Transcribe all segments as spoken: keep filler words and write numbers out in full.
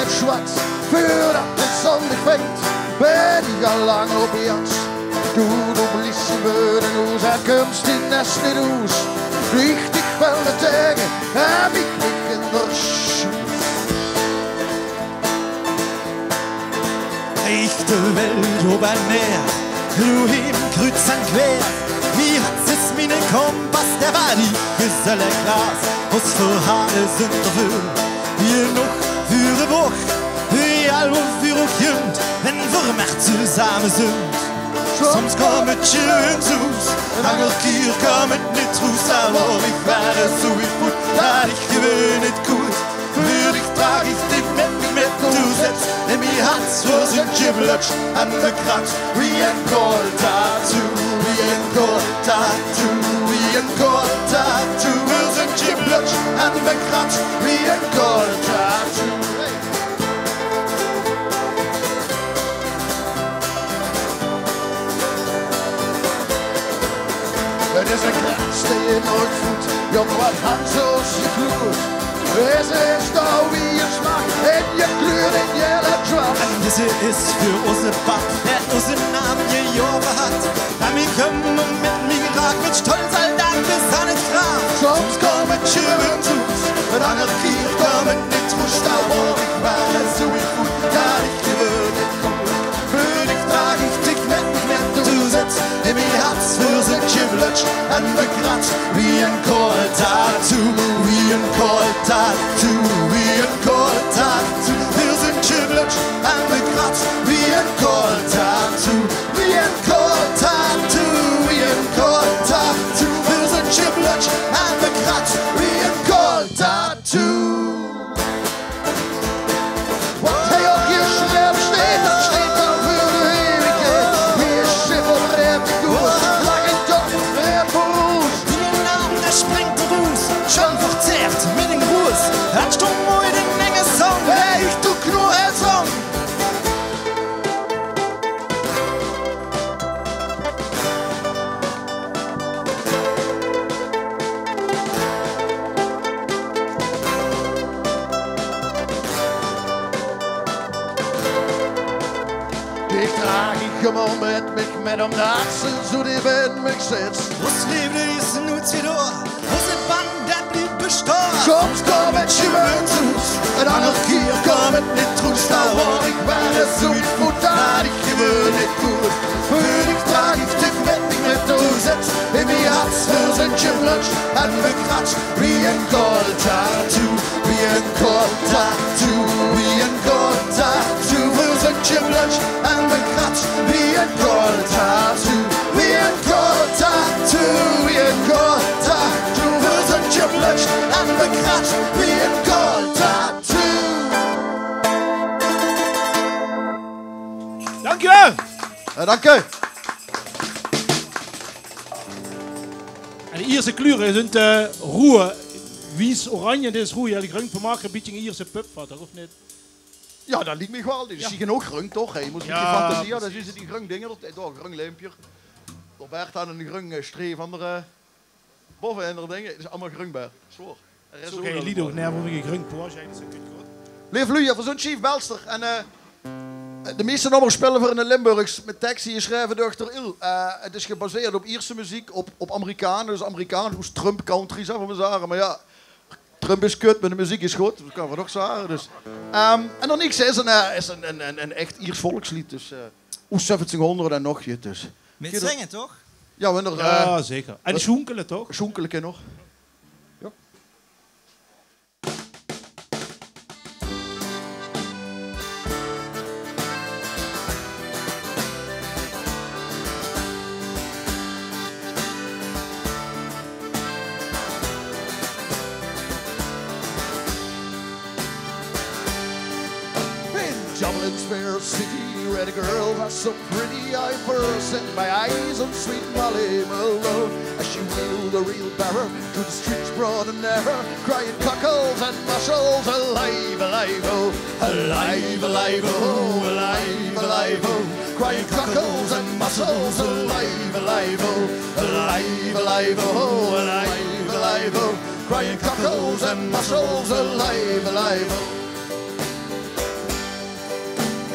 Sjwat, veurdat de zon dich vingk, bin ich al lang op jads. Doe, doe bliefs in mien hoes en kums in nest neet oes. Richtig wel de tege, heb ich mich in de sjoes. Rechte Welt op en neer, doe heem kruuts en kweer. Mien hart is miene kompass, d'r waar die gezelle klaas. Ós verhaole zunt d'r väöl, wie nog vure woch, wie al woch vure junt, en veur mer tezame zunt. Soms kom ich in 't hoes, en anger kier kom ich neet troes, dan woor ich weer zoe voet dat ich gewoon neet koes. Veur dich draag ich dich mit mich mit, doe zits in mien hart, veur zunt geblötsj en bekrats, wie ein cold tattoo, wie ein cold tattoo, wie ein cold tattoo. Veur zunt geblötsj en bekrats, wie ein cold tattoo. Het is ein krats die je nooit voelt, jong, wat han zoe's je gloert. Deze is de wie je smaak, en je kleur in je zwart. En deze is veur ózze pap, dae ózze naam gejaoge hat. En ich góng mit mien raak, mit stolt al dan bis aan 't graaf. Soms kom ich in 't hoes, en anger kier kom ich neet troes, dan woor ich weer zoe voet dat ich gewoon neet koes. Veur dich draag ich dich mit mich mit, doe zits in mien hart, veur zunt geblötsj en bekrats, wie ein cold tattoo, wie ein cold tattoo, wie ein cold tattoo. Veur zunt geblötsj en bekrats, wie ein cold tattoo, wie ein cold tattoo, wie ein cold tattoo. Veur zunt geblötsj en bekrats, wie ein cold tattoo. Wat hie op je scherm steit, dat steit al veur de eeuwigheid. Wie je schippert, rep ik door. Lang en toch, rep voor ons. Die naam, dae springk d'r oes. Sjoon verteerd, mit ein roes. Het stóng mooi, de enge zong. Hey, ich doe knoe het zong. Dich draag ich gewoon mit mich mit, ómdat ze zoe diep in mich zits. Ós leefde is noets weer door, ózze band, dae blief bestoon. Soms kom ich in 't hoes, en anger kier kom ich neet troes, dan woor ich weer zoe voet dat ich gewoon neet koes. Veur dich draag ich dich mit mich mit, doe zits in mien hart, veur zunt geblötsj en bekrats, wie ein cold tattoo, wie ein cold tattoo, wie ein cold tattoo. Veur zunt geblötsj en bekrats, wie ein cold tattoo, wie ein cold tattoo, wie ein cold tattoo. Veur zunt geblötsj en bekrats, wie ein cold tattoo. Dank u wel. Ja, dank u. En de ierste kleure zunt, eh, roe, wies, oranje, dit is roe. Ja, de grung vermaak ein bietje ein ierste pub, wat, of neet? Ja, dat liek mich waal. Dus die genóg grung, toch? Hè? Je mós ein bietje fantasie hebbe. Ja, precies. Dan zuus se die grung dinger, dat, dat grung lempje. Dao baove dan ein grung, eh, streef, anger, eh, baove en d'r dinger. Het is allemaol grungbaar. Zwaor. Zo, geej liet ouch neet van die grung poor, zei, dus dat kunt good. Leef luuj, veer zunt Sjief Belster. En, eh, de meiste nummers spille veer in 't Limburgs mit tekste jesjreve door d'r Il. Eh, het is gebaseerd op Ierse meziek, op, op Amerikaans, dus Amerikaans, oes Trump country, zouwe v'r mer zage. Mer ja, Trump is kut, mer de meziek is good, dat kinne v'r nog zage. Dus, ehm, en d'r Niks is ein, eh, is ein, ein, ein, ein ech Iers volksleed, dus, eh, oes zeventienhóngerd en nog get, dus. Mit zinge, toch? Ja, wanneer, eh, ja, zeker. En sjoenkele, toch? Sjoenkele nog. Ja. In Dublin's fair city, where the girls are so pretty, I burst in my eyes on sweet Molly Malone as she wheeled a wheelbarrow through the streets broad and narrow, crying, "Cockles and mussels, alive, alive, oh! Alive, alive, oh! Alive, alive, oh!" Crying, "Cockles and mussels, alive, alive, oh! Alive, alive, oh! Alive, alive, oh!" Crying, "Cockles and mussels, alive, alive, oh!"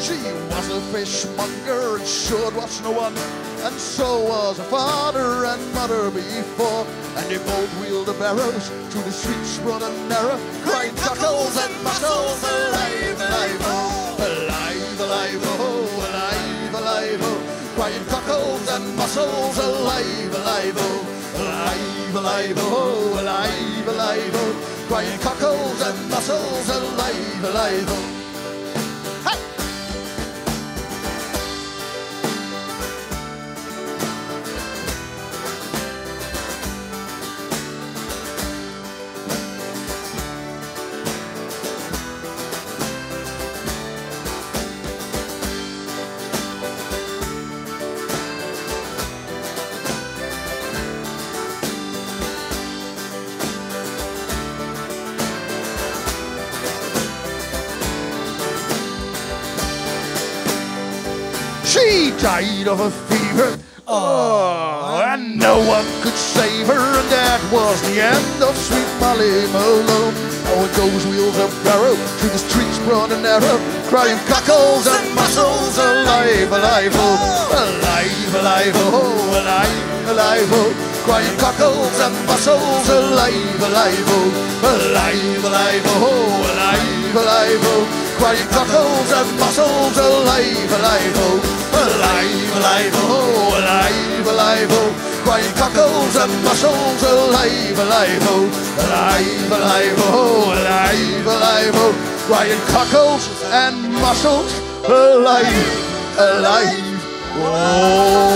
She was a fishmonger, and sure it was no one, and so was her father and mother before, and they both wheeled the barrows to the streets broad and narrow, crying, "Cockles and mussels, alive, alive, oh! Alive, alive, oh! Alive, alive, oh!" Crying, "Cockles and mussels, alive, alive, oh! Alive, alive, oh! Alive, alive, oh!" Crying, "Cockles and mussels, alive, alive, oh!" Hey! She died of a fever. Oh, and no one could save her, and that was the end of sweet Molly Malone. Oh, and goes wheels a barrow through the streets broad and narrow, crying, "Cockles and mussels, alive, alive, oh! Alive, alive, oh! Alive, alive, oh!" Crying, "Cockles and mussels, alive, alive, oh! Alive, alive, oh! Alive, alive, oh!" Crying, "Cockles and mussels, alive, alive, oh! Alive, alive, oh! Alive, alive, oh!" Crying, "Cockles and mussels, alive, alive, oh! Alive, alive, oh! Alive, alive, oh!" Crying, "Cockles and mussels, alive, alive, oh!"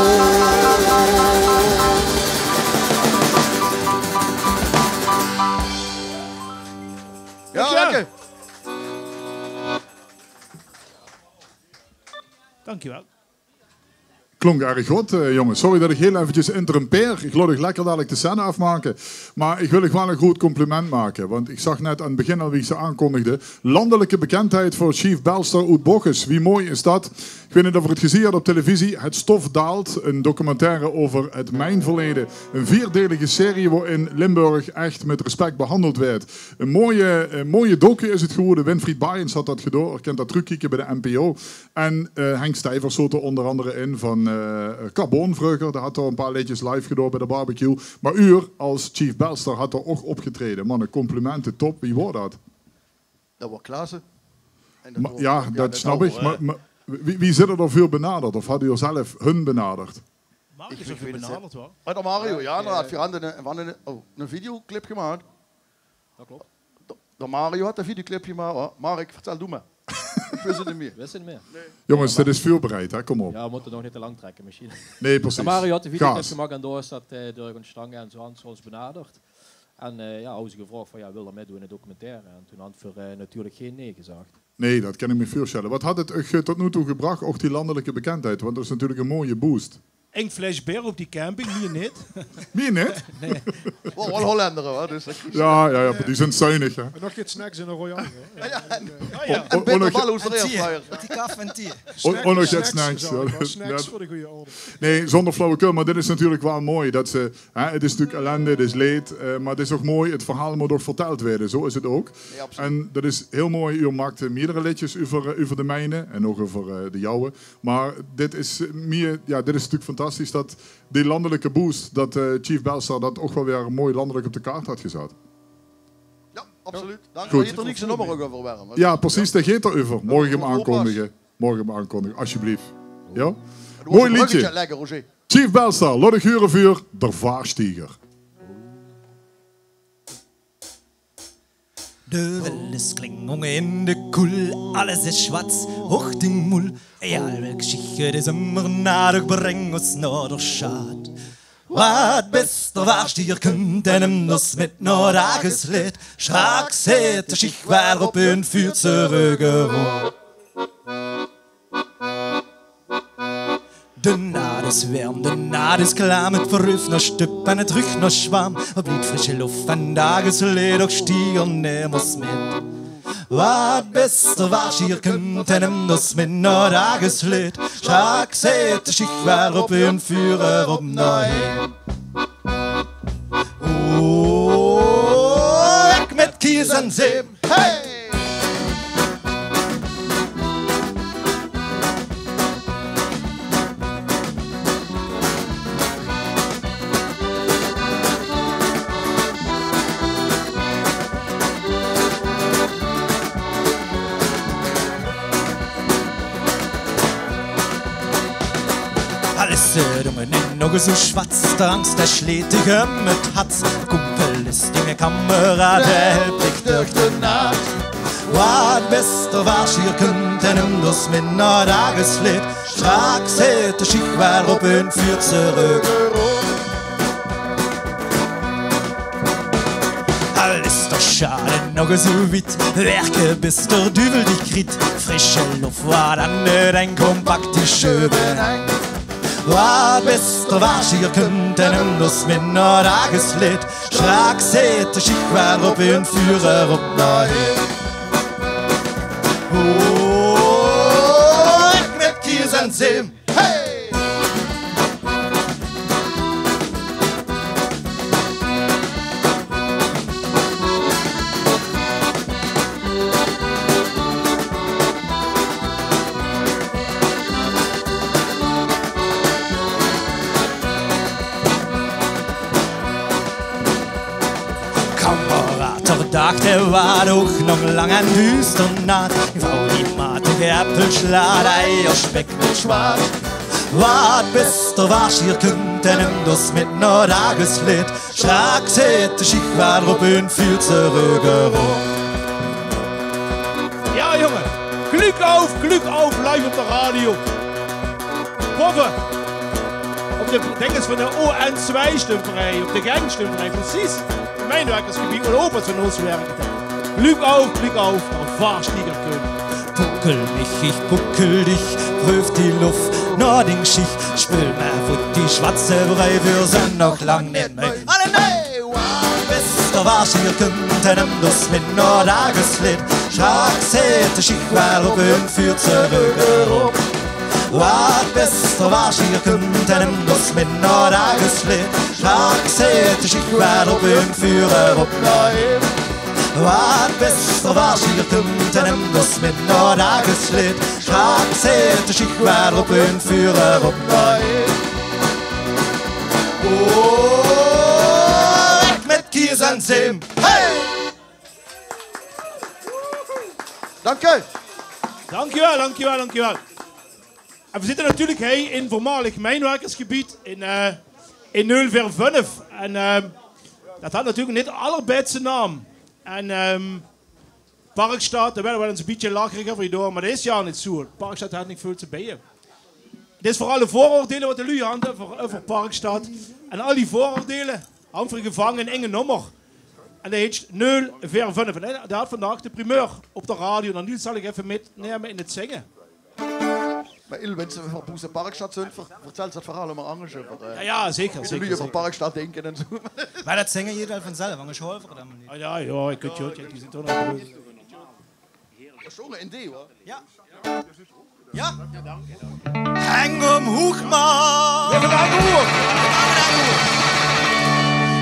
Ja, dank je. Dankjewel. Klonk erg good, eh, jonges. Sorry det ich hiel effekes interrumpeer. Ich laot uch lekker dalik de scène aafmake. Mer ich wil uch waal ein groot compliment make. Want ich zag net aan 't begin al, wie ich ze aankondigde, landelijke bekendheid veur Chief Belster oet Bochus. Wie mooi is det? Ich weit neet of geer 't gezeen höb op televisie. Het stof daalt, ein documentaire euver het mijnverleden. Ein veerdelige serie woerin Limburg ech mit respect behandeld wuuert. Ein mooie, ein mooie docu is het gewore. Winfried Baaiens haet det gedaon. Geer kint det trökkieke bie de N P O. En, eh, Henk Stijvers zoot d'r ónger angere in van, eh, Carbon vreuger. Dae haet d'r ein paar leedjes live gedaon bie de barbecue. Mer uur es Chief Belster haet d'r ouch opgetraeje. Manne, complimente, top. Wie waor det? Det waor klasse. En det waor, ja, det snap ich. Mer, mer wie, wie zit geer d'r veur benaderd? Of hadde geer zelf hun benaderd? Mario is benaderd, hoor. Mer d'r Mario, ja, inderdaad. Veer hadde ein, veer hadde ein, oh, ein videoclip gemaak. Det klop. D'r, d'r Mario haet de videoclip gemaak, hoor. Mark, vertèl doe mer. Ich wis 't neet mieë. Wis 't neet mieë. Jonges, dit is veurbereid, hè? Kom op. Ja, veer mótte nog neet te lang trèkke, mesjien. Nae, precies. D'r Mario haet de videoclip gemaak en dao is det, eh, door óntstange en zoe hant ze ós benaderd. En, eh, ja, hant ze gevraog van, ja, wil geer mitdoon in de documentaire? En toen hant veer, eh, natuurlik gein nae gezag. Nae, det kan ich mich veurstelle. Waat haet het uch, eh, tot noe toe gebrach, ouch die landelijke bekendheid? Want det is natuurlik ein mooie boost. Ein fles beer op die camping, mieë neet. Mieë neet? Nae. Waal, waal Hollenders, hè, dus det is... Ja, ja, ja, die zeen zuinig, hè. En nog get snacks en ein rooi anger, hè. Ja, ja. En, en Peter Bal, oos... En thee. Thee, kaf en thee. Ouch nog get snacks, ja. Snacks veur de gooje orde. Nae, zónger flauwekul, mer dit is natuurlik waal mooi. Det ze, hè, het is natuurlik ellende, het is leed, eh, mer het is ouch mooi, het verhaal mót ouch vertèld waere, zoe is het ouch. Ja, absoluut. En det is hiel mooi, geer maakte meerdere leedjes euver, eh, euver de mijne en ouch euver, eh, de jouwe. Mer dit is, eh, mieë, ja, dit is natuurlik fantastisch, det die landelijke boost, det, eh, Chief Belster det ouch waal weer mooi landelijk op de kaart haet gezat. Ja, absoluut. Good. Dao geit d'r nächste nummer ouch euver, Werm. Ja, precies, dao geit 't euver. Morge 'm aankondige. Morge 'm aankondige, alsjeblieft. Ja? Mooi leedje. Lekker, Roger. Chief Belster, laot uch heure veur D'r Vaarstieger. De wille slinge in de koel, alles is zwart, hoog in moel. Ei, al welk sjiche is ummer nadig, breng ós nao d'r sjaat. Waat bis d'r vaarstieger kunt en 'm d'r smid nao daag is leed. Sjtraks zit de sjich weer op ein vuurtse reugeroom. De naad is werm, de naad is klaam, het verheuft nao Stup en het ruuk nao zwaam. Wat blieft frisje lof vandaag is leed, och stieger, neem ós mit. Waat bis d'r vaarstieger kunt en 'm d'r smid nao daag is leed. Sjtraks zit de sjich weer op ein vuur op nao heem. Oh, ik mit kies en zeem. Hey! Ze dónge en nog zoe sjwats, de angs, dae sjleet dich um 't hats. Kómpel is diene kameraad, dae help dich durch de nach. Waat bis d'r waal sjier kunt en um dos mit nao dagesleet. Sjtraks zit de sjicht waal op en vuurt ze rögk. Al is d'r sjaal nog zoe wied, wirke bis d'r duvel dich kriet. Frisje lof, waat aan de denk, kompakt die sjeuve heng. Waat bis d'r waal sjier kunt en um dos mit nao dagesleet. Sjtraks zit de sjicht waal op en vuurt ze rögk nao heem. Oh, ich mit Kies en Zeem. Hey! Kameraad, d'r daag, dae waor ouch nog lang en duuster naat. Vrouw die matige appelsjlaat, eierspek mit zjwaad. Waat bis d'r waal sjier kunt en um dos mit nao dagesleet. Sjtraks zit de sjicht waal op en vuurt ze rögk op. Ja, jonge. Glück auf, Glück auf, live op de radio. Bove. Op de dinges van de O N-Zwiestumperij, op de Gangstumpverij, precies. Mijnwerkersgebied, en opa van os werke. Glück auf, Glück auf, d'r waal sjier kunt. Puckel mich, ich puckel dich, prööf die Lof nao dien Schicht. Speul mer veur die sjwatse Brei, veer zeen nog lang nit mei. Alle nee! Waat bis d'r waal sjier kunt en um dos mit nao dagesleet. Sjtraks zit de sjicht waal op en vuurt ze rögk op. Waat bis d'r waal sjier kunt en um dos mit nao dagesleet. Sjtraks zit de sjicht waal op en vuurt ze rögk nao heem. Waat bis d'r waal sjier kunt en um dos mit nao dagesleet. Sjtraks zit de sjicht waal op en vuurt ze rögk nao heem. Oh, ich mit Kies en Zeem. Hey! Dank u. Dankjewel, dankjewel, dankjewel. En veer zitte natuurlik hie in veurmalig mijnwerkersgebied in, eh, in nul veer vunf. En, ehm, det haet natuurlik neet de allerbèste naam. En, ehm, Parkstad, dao waere veer waal ins e bietje lacherig euver gedaon, mer det is jao neet zoe. Parkstad haet neet väöl te beje. 't Is veural de veuroordeile waat de luuj hant euver, euver Parkstad. En al die veuroordeile hant veer gevange in inge nómmer. En dae heet nul veer vunf. En dae haet vandaag de primeur op de radio. En Niels zal ich effe mitnumme in 't zinge. Mer Ilse, wens se van Boeze Parkstad zunt, ver-, vertèls se 't verhaol mer angers euver, eh, Jao, jao, zeker, wie de luuj zeker, euver zeker. Parkstad dinke en zoe. Mer det zinge die waal vanzelf, angers huuere veer 't allemaol neet. Ah, jao, jao, ich kèn 't, die zeen toch nog good. Jao. Jao. Heng ómhoeg, man.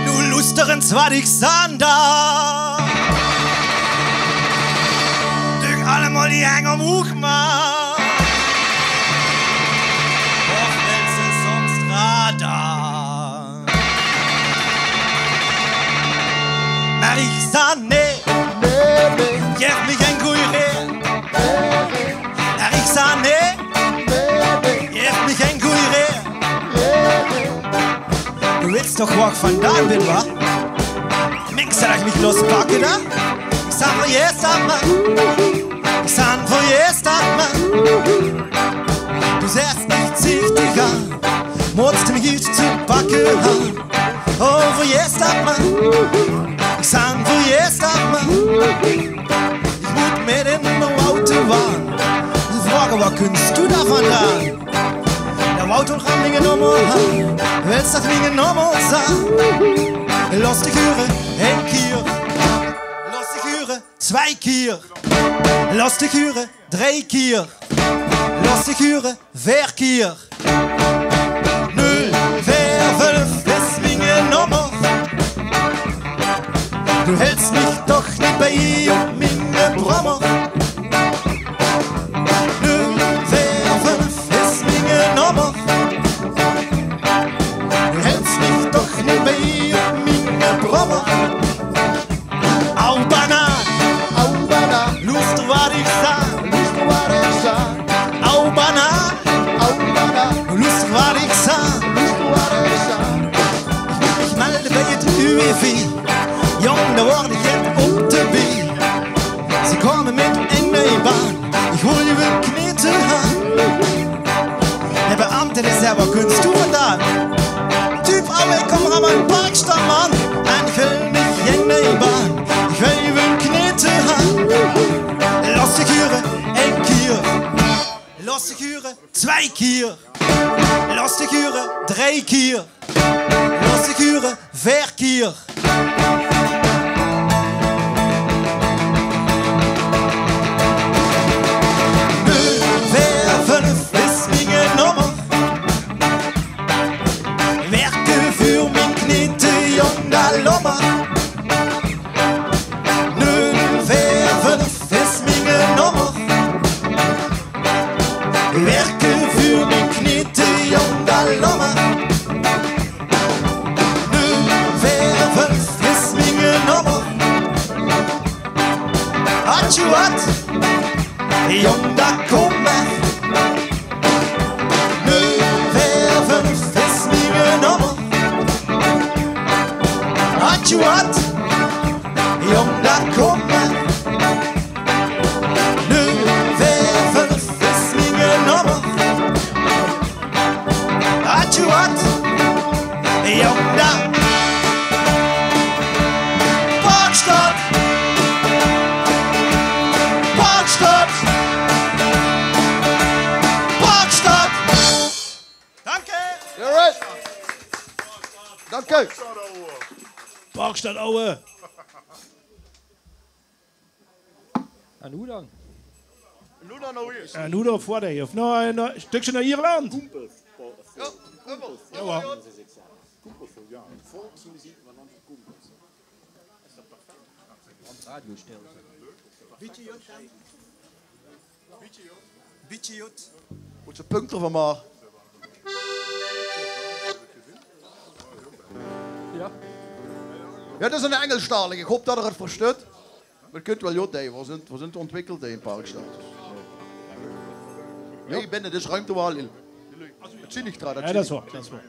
Noe loester ins waat ich zaan doon. Doot allemaol die heng ómhoeg, man. Of wils se soms raad doon? Mer ich zaan neet. Nae, nae. Gaef mich gein gooj raed. Nae, nae. Mer ich zaan neet. Nae, nae. Gaef mich gein gooj raed. Nae, nae. Doe weits toch wo ich vandaan bin, wa? Minks se det ich mich lós pakke, hè? Ich zaan veur Jeestad, man. Ich zaan veur Jeestad, man. Doe zeis mich ziechtig aan. Mós mich get te pakke han. Oh, veur Jeestad, man. Ich zaan veur Jeestad, man. Ich mót mit in de Wouter waan. Ze vraoge: "Waat kóns doe dao vandaan?" D'r Wouter gaon miene nómmer han. Wils se miene nómmer zeen? Lós dich hure, ein kier. Lós dich hure, twee kier. Lós dich hure, drie kier. Lós dich hure, veer kier. Nul veer vunf is miene nómmer. Doe hèls mich toch neet bie op miene brommer. Nul veer vunf is miene nómmer. Doe hèls mich toch neet bie op miene brommer. Au banaan. Au banaan. Loester waat ich zaan. Loester waat ich zaan. Au banaan. Au banaan. Loester waat ich Wol je wol knete han? De beambte, dae zag: "Waor kums doe vandaan?" Typ: "Awwe, ich kóm van Parkstad, man. En ich wil mich in de baan. Ich wil je wol knete han." Laot dich hure, ein kier. Laot dich hure, twee kier. Laot dich hure, drei kier. Laot dich hure, veer kier. Nul veer vunf is miene nómmer. Wirke veur miene knete jóng, dae lommer. Nul veer vunf is miene nómmer. Wirke veur miene knete jóng, dae lommer. Nul veer vunf is miene nómmer. Haet geer get? Jóng, dan kóm mer. Nul veer vunf is miene nómmer. Haet geer get? Jóng, dan kóm mer. Nul veer vunf is miene nómmer. Haet geer get? Jóng, dan. Parkstad! Parkstad! Parkstad! Dank je! You're right. Dank je. Parkstad, awwe. En hoe dan? En hoe dan, hoe is? En hoe dan, of wat, hè? Of noe, eh, noe, ein stökske nao Ierland? Ja, jawel. Jawel. Volksmuziek van onze kumpels. Is dat perfect? Radiostel. Bietje jut, hè? Bietje jut. Bietje jut. Mót se punte d'rvan make. Ja. Ja, dat is ein Engelstalige. Ich haop dat geer 't versteit. Mer geer kint waal jot, hè. Veer zeen, veer zeen ontwikkeld, hè, in Parkstad. Ja. Ich bin, dat is ruimte waal, Lil. Dat zeen ich trouwens, ja, dat is waor, dat is waor.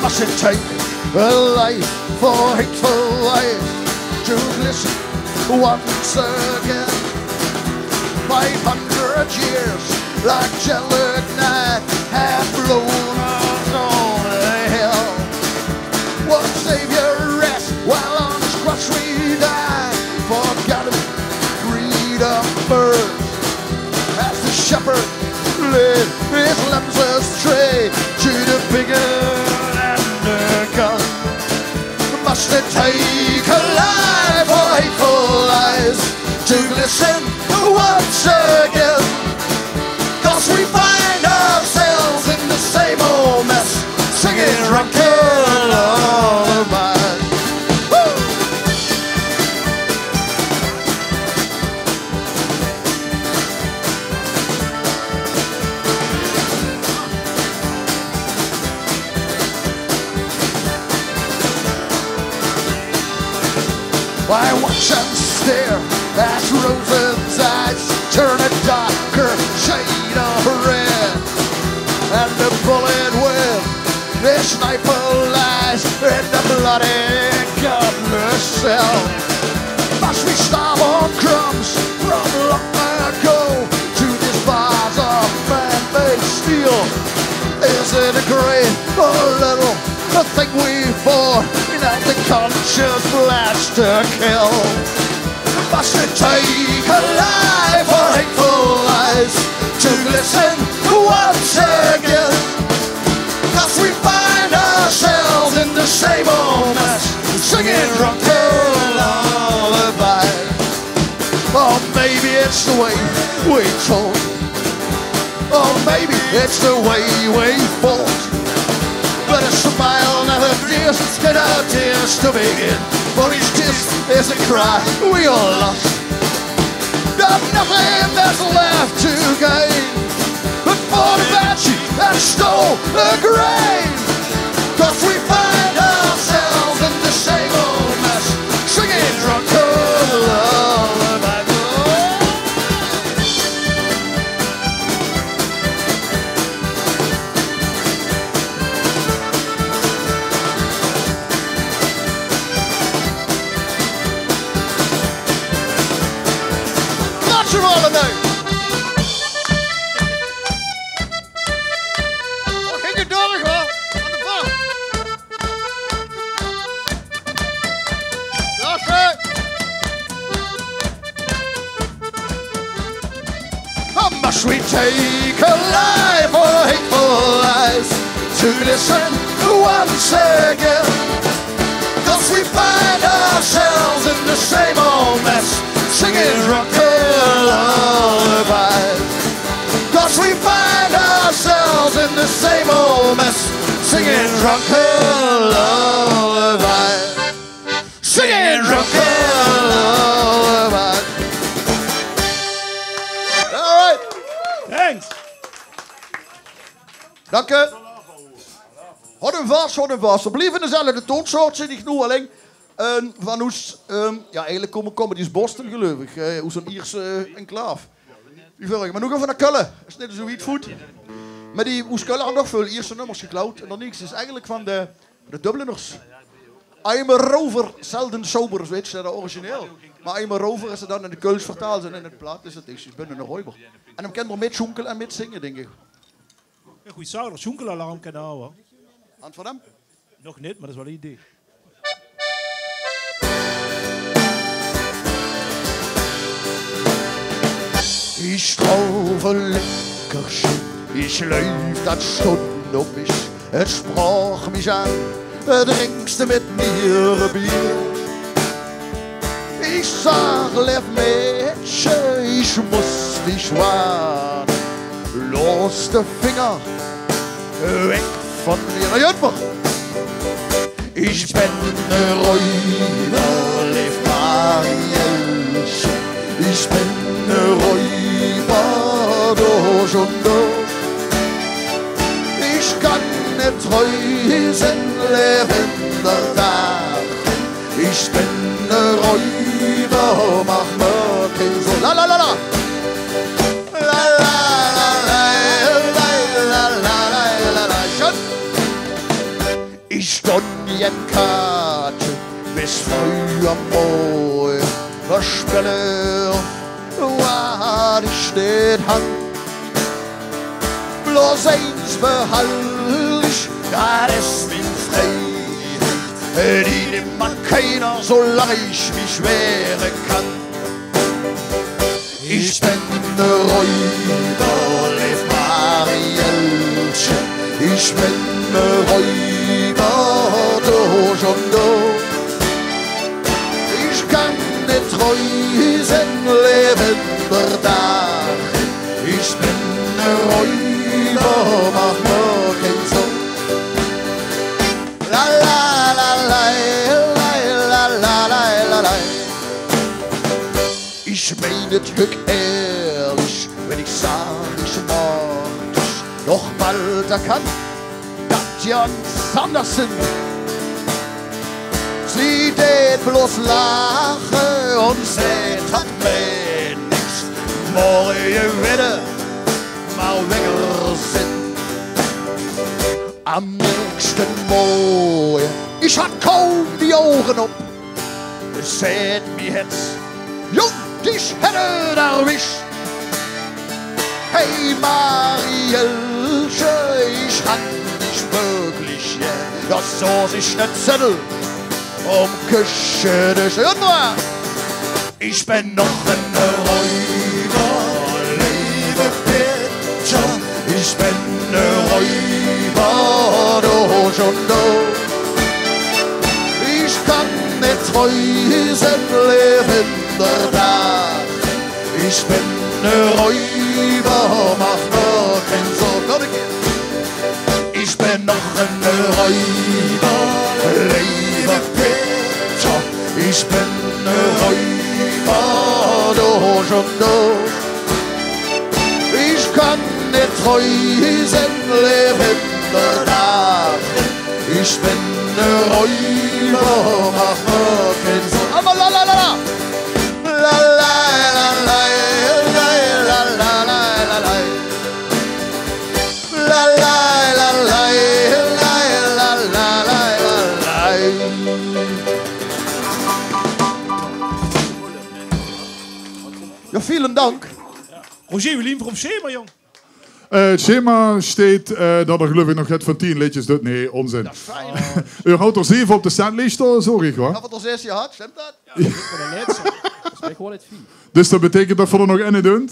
Must it take a life for hateful lies to glisten once again? Five hundred years like Gelignite have blown us all to hell. What savior rests while on his cross we die? Forgotten freedom burns as the shepherd led his lambs astray to the bigger and the gun. Must it take a life for hateful lies to glisten once again? 'Cause we find ourselves in the same old mess, singing drunken lullabies. Woo! I watch and stare at Rosen's eyes turn a darker shade of red, and the bullet will This sniper lies in the bloody godless cell. Must we starve on crumbs from long ago to this vase of man-made steel? Is it a great or little thing we fought in at the conscious blast to kill? Must it take a life for hateful lies to glisten once again? 'Cause we find ourselves in the same old mess, singing drunken lullabies. Or maybe it's the way we talk. Or maybe it's the way we fought. But a smile never dares, did our tears to begin. For each kiss is a cry we all lost. There's nothing that's left to gain but for the banshee and stole the grain. 'Cause we find ourselves in the same old We take a life or a hateful life to listen once again. 'Cause we find ourselves in the same old mess, singing drunken lullabies. 'Cause we find ourselves in the same old mess, singing drunken lullabies. Singing drunken lullabies. All right. Thanks. Dank u. Haud 'm vas, haud 'm vas. Veer blieve in dezelfde toonsoort, zeen ich noe allein. Eh, van oes, eh, jao, eigelik kómme, kómme die oes Boston, geluif ich. Eh, oes 'n Ierse, eh, enclave. Die vörrige. Mer noe gaon veer nao Kölle. Is neet zoe wied voet. Mer die oes Kölle hadde nog väöl Ierse nummers geklaud. En dan niks is eigelik van de, de Dubliners. I'm a rover, seldom sober, zoe hèt ze dat origineel. Mer I'm a rover is 't dan in 't Keuls vertaald en in 't plaat is 't, ich bin 'ne räuber. En dan kènt geer mit sjoenkele en mit zinge, dink ich. Jao, goeie zaak, dat sjoenkelalarm kin dao, hè. Antwoord hem? Nog neet, mer dat is waal 'n idee. Ich kauf e Leckerche, ich gleuf, dat stundt op mich. Et sprach mich aan: „Drinkst du mit mir e Bier?“ Ich sag: „Leev Mädche, ich muss dich warnen. Loss de Finger weg von mir.“ Na jüt, mer. Ich bin e Räuber, leev Marielche. Ich bin e Räuber durch und durch. Ich kann net treu sein, leben der Tag. Ich bin e Räuber, mach mer kee Sorg. La, la, la, la. La, la, la, la. Schön. Ich donn gään Kaatche bis fröh am Morge. Verspälle, wat ich net han. Bloß eens behald ich, dat is mien Freiheit. Die nimmt mer keiner, solang ich mich wehre kann. Ich bin e Räuber, leev Marielche. Ich bin e Räuber durch und durch. Ich kann net treu sein, leben der Tag. Ich bin e Räuber, mach mer kee Sorg. La, la, la, la, la, la, la, la, la. Ich mein et Glöck ehrlich, wenn ich sag, ich mag dich noch bald erkannt. Dat Jan Sanderson. Sie dät bloß lache un säht: „Dat wär nix, morge wedder mer wegger sin.“ Am nächste Morge, ich hatt kaum die Auge op, säht mi Hätz: „Jung, dich hätt et erwischt.“ Hey Marielche, ich han dich wirklich gään. Do soß ich ne Zeddel om Köchedisch. Hört mol! Ich bin noch en Räuber, leeve Peter. Ich bin e Räuber durch un durch. Ich kann net treu sein, leben der Tag. Ich bin e Räuber, mach mer kee Sorg. Noch en Kehr. Ich bin noch en Räuber, leeve Peter. Ich bin e Räuber durch un durch. Ich kann net treu sein, leben der Tag. Ich bin e Räuber, mach mer kee Sorg. Awwer la, la, la, la. La, la, la, la. La, la, la, la. Jao, vielen Dank. Roger, wie lieve v'r op 't schema, jóng? Eh, 't schema steit, eh, dat 'r, geluif ich, nog get van tien leedjes doot. Nee, onzin. Dat is fijn. Geer haot 'r zeve op de setlist, zag ich, wa? Jao, van de zes die geer haot, stimp dat? Jao, dat is veur de lètste. Dat is ech waal 't fien. Dus dat beteikent dat v'r d'r nog eine doon.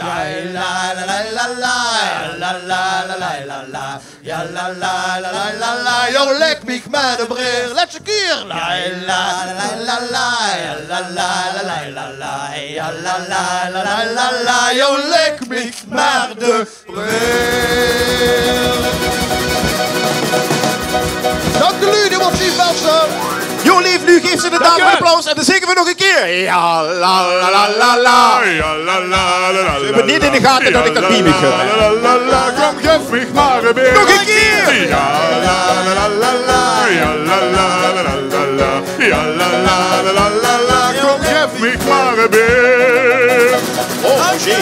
La la la la la la la la la la la. Ja la la la la la la. Joh, lek mich mer de breer. Lètste kier. La la la la la la la la la la la. Ja la la la la la la. Joh, lek mich mer de breer. Dank u, luuj, die wat zien, mensen. Joh, leef luuj, geef ze de dame een applaus en dan zingen we nog een keer. Ja la la la la la. Ja la la la la. Ze hebben niet in de gaten dat ik dat niet meer ga. La la la la. Kom, geef mich mer een beer. Nog een keer. Ja la la la la. Ja la la la la la. Ja la la la la la. Kom, geef mich mer een beer. Oh, Roger.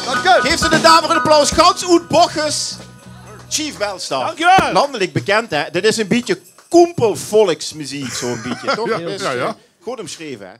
Dank u. Geef ze de dame een applaus. Gans oet Bochus. Chief Belstar. Dank u wel. Landelijk bekend, hè. Dit is een beetje koempelvolksmuziek, zo'n beetje, toch? Ja, ja, ja. Goed omschreven, hè.